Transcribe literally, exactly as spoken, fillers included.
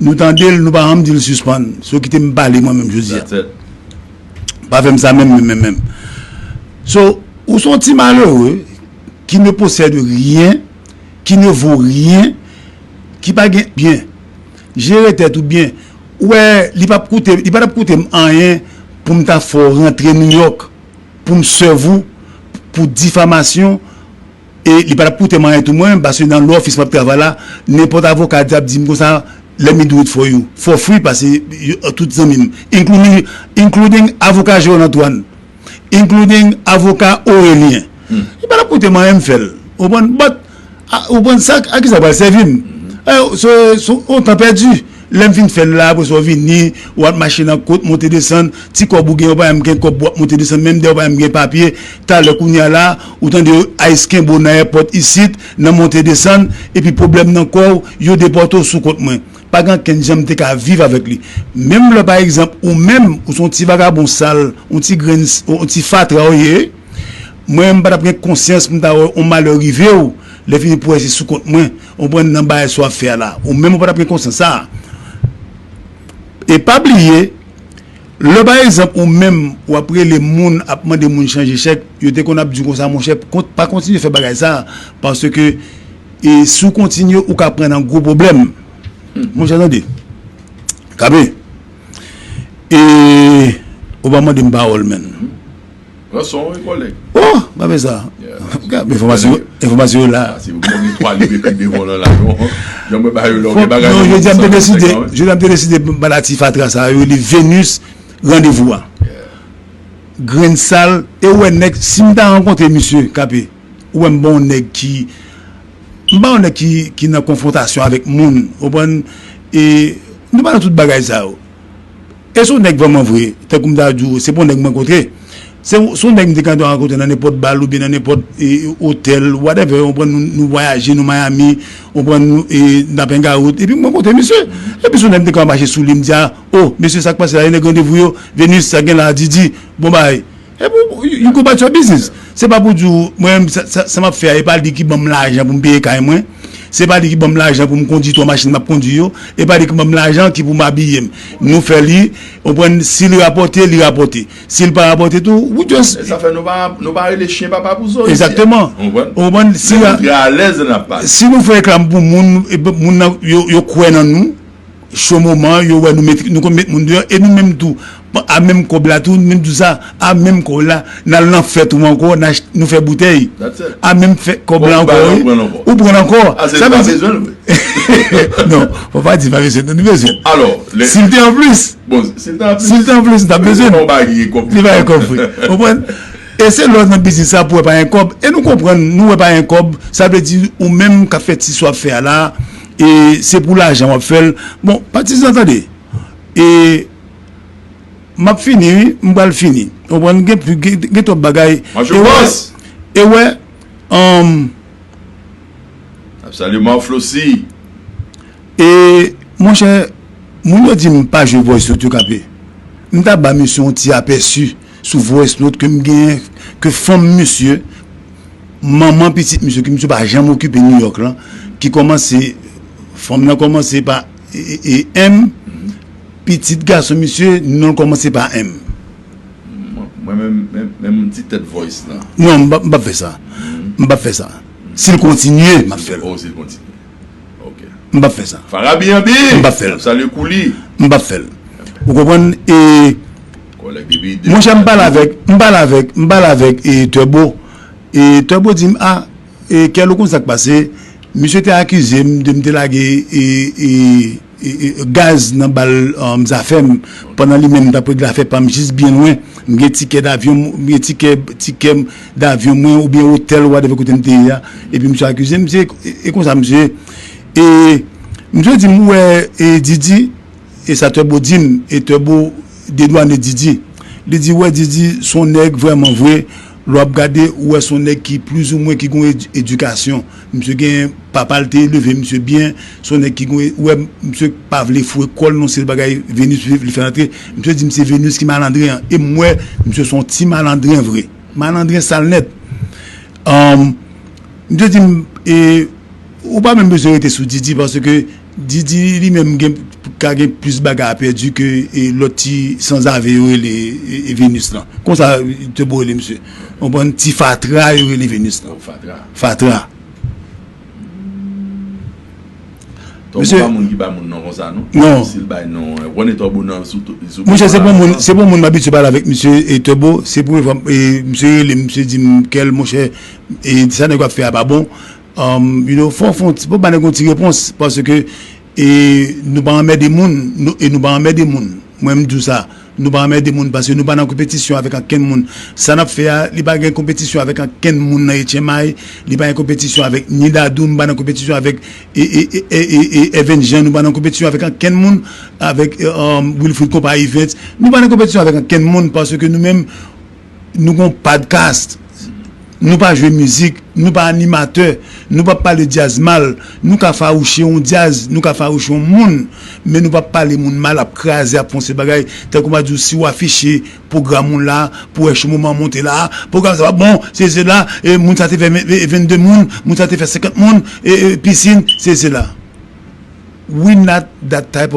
Nou tande l, nou pa janm di l sispann. So kite m pale mwen menm jodi a. Pa fè m sa menm, menm, menm, menm. So, ou se yon ti malere ki ne possède rien, ki ne vaut rien, ki pa gen byen. Jere tèt ou byen. Ou wè, li p ap koute, li pa t ap koute m anyen pou m ta fè w rantre Nouyòk, pou m sèvi w pou difamasyon, e li pa t ap koute m anyen tou mwen, paske nan lè ofis m ap travay la, nenpòt avoka di ap di m konsa, let me do it for you, for free, paske yo, tout zanmi m, including, including avoka Jean Antoine, including avoka Aurélien. Li pa t ap koute m anyen m fè l. Ou konprann? But, a, ou konprann sa, a ki sa pral sèvi m? Eh, se, se yon tan pèdi. Lè m fin fè l la, apre sa w vini, w ap mache nan kot, monte desann, ti kòb ou gen, ou pa menm gen kòb, w ap monte desann, menm dèyè w pa menm gen papye, talè kounye a la, ou tande yo ice kenbe w nan èpòt isit, nan monte desann, epi pwoblèm nan kò w, yo depòte w sou kont mwen. Pa gen ankenn jan m te ka viv avèk li. Menm lè, pa egzanp, ou menm, ou se yon ti vagabon sal, yon ti grenn, yon ti fatra w ye, mwen, m pa t ap gen konsyans pou m ta wè yon malè rive w, lè fini pou wè se sou kont mwen, ou pran nan bagay sa w ap fè a la. Ou menm, ou pa t ap gen konsyans sa a. E pa bliye, lè, pa egzanp, ou menm, w ap rele moun, ap mande moun chanje chèk, yo te konn ap di w konsa, monchè, kont-, pa kontinye fè bagay sa a, paske, e, si w kontinye, ou ka pran nan gwo pwoblèm. Monchè, tande. Kanpe. E, ou pa mande m pawòl, menn. Pran son, wi, kòlèg. Oh, pa fè sa. Enfòmasyon, enfòmasyon yo la. Ah, se pou mwen gen twa liv ekri devan w lan la, non. Jan mwen ba yo la, ou gen bagay non, jodi a m te deside, jodi a m te deside ba la ti fatra sa yo, li Venus, randevou a. Grenn sal, e ou wè nèg, si m ta rankontre misye, Kanpe, ou wè m pa yon nèg ki, m pa yon nèg ki, ki nan konfwontasyon avèk moun, ou konprann? E nou pa nan tout bagay sa yo. E se yon nèg vrèman vre, tankou m ta di w, se pa yon nèg m rankontre. Se, se yon nèg m te ka rankontre nan nenpòt bal oubyen nan nenpòt, e, otèl, whatever, ou konprann, nou, nou vwayaje, nou Miami, ou konprann, nou, e, n ap hangout, epi m rankontre misye. Epi se yon nèg m te ka mache sou li, m di, a, oh, mesye, sa k pase la, e nèg randevou yo, Venus, sa gen la, Didi, bon bagay. Epi, you, you go about your business. Se pa pou di w, mwen, sa, sa, sa m ap fè a, e pa li ki ban m lajan pou m peye kay mwen. Se pa li ki ban m lajan pou m kondui twa machin m ap kondui yo. E pa li ki ban m lajan ki pou m abiye m. Nou fè li, ou konprann, si li rapòte, li rapòte. Si li pa rapòte tou, we just... E sa fè nou pa, nou pa rele chen papa pou zo isi a. Egzakteman. Ou konprann? Ou konprann? Si nou tre alèz, n ap pale. Si nou fè reklam pou moun, e, moun nan, yo, yo kwè nan nou, cho moman, yo wè nou met, nou konn met moun deyò, e nou menm tou, a menm kòb la tou, nou menm tou sa, a menm kòb la, n al nan fèt ou ankò, n ach-, nou fè boutèy. A menm fè kòb la ankò, wi. Ou pran l ankò. Sa vle di, non, fò pa di pa bezwen, nou bezwen. Si l te an plis, si l te an plis, nou t ap bezwen. Li pa gen kòb vre. Ou konprann? E se lè w nan biznis sa pou wè pa gen kòb. E nou konprann, nou wè pa gen kòb. Sa vle di, ou menm k ap fè ti sa w ap fè a la, e se pou lajan w ap fè l. Bon, patizan, tande. E m ap fini, wi, m pral fini. Ou konprann, gen pli, gen, gen twòp bagay. E wè, e wè, um, ap salye Maflosi. E, monchè, moun yo di m pa jwe voice note yo, Kanpe. M ta ba misye yon ti apèsi sou voice note ke m genyen, ke fanm misye, manman pitit misye, ke misye pa janm okipe New York lan, ki kòmanse, fanm nan kòmanse pa, e, e, e, M, pitit gason misye, non l kòmanse pa M. Mwen, mwen menm, menm, menm ti tèt voice lan. Non, m p ap, m p ap fè sa. M p ap fè sa. Si l kontinye, m ap fè l. Oh, si l kontinye. Ok. M p ap fè sa. Farabi Anbi! M p ap fè l. Salye Kouli. M p ap fè l. Ou konprann? E, kòlèg depi de... Monchè, m pale avèk, m pale avèk, m pale avèk, e, Turbo. E Turbo di m, a, e, Kèl, ou konn sa k pase? Misye te akize m de m te lage, e, e, e, e, gaz nan bal, um, Zafèm, pandan li menm t ap regle afè pa m jis byen lwen. M gen tikè davyon, m gen tikè, tikè davyon mwen oubyen otèl, whatever, kote m te ye a. Epi misye akize m, misye, e, e konsa, misye, e, misye di m, ou wè, e, Didi, e sa Turbo di m, e Turbo dedwane Didi. Li di, wè, Didi, se yon nèg vrèman vre, lè w ap gade, ou wè se yon nèg ki plizoumwen ki gon edi-, edikasyon. Misye gen papa l te eleve misye byen, se yon nèg ki gon, ou wè, misye pa vle foure kò l non, se bagay Venus li, li fè antre. Misye di m se Venus ki malandren an. E m wè, misye se yon ti malandren vre. Malandren sal nèt. Um, misye di m, e, ou pa menm bezwen rete sou Didi paske Didi li menm gen ka gen plis bagay a pèdi ke e, lòt ti sanzave yo rele e, e Venus lan. Konsa Turbo rele misye. Ou konprann? Ti fatra yo rele Venus lan. Fatra. Fatra. Tòbo pa moun ki bay moun non konsa non. Non. Si l bay non, wè ne tòbo nan sou. Monchè, se bon moun, se bon moun m abitye pale avèk misye e Turbo, se premye fwa e, misye rele m, misye di m kèl monchè e sa nèg w ap fè a pa bon. Um, you know, fò fò ti bon ba nèg yon ti repons paske e nou pa anmède moun nou, e nou pa anmède moun. Mwen m di w sa, nou pa anmède moun paske nou pa nan konpetisyon avèk ankenn moun. Sa n ap fè a, li pa gen konpetisyon avèk ankenn moun nan H M I, li pa gen konpetisyon avèk ni Dadou, nou pa nan konpetisyon avèk e, e, e, e, e, e Evens Jean, nou pa nan konpetisyon avèk ankenn moun, avèk e, um, Wilfrid Compas Events, nou pa nan konpetisyon avèk ankenn moun paske nou menm nou gon podcast. Nou pa jwe mizik, nou pa animatè, nou pa pale djaz mal, nou ka fawouche yon djaz, nou ka fawouche yon moun, men nou pa pale moun mal, ap kraze, ap fonse bagay, tankou m a di w, si w afiche pwogram ou la, pou wè cho moman monte la, pwogram sa pa bon, se se la, e moun sa te fè vennde moun, moun sa te fè senkant moun, e, e pisin, se se la. We not that type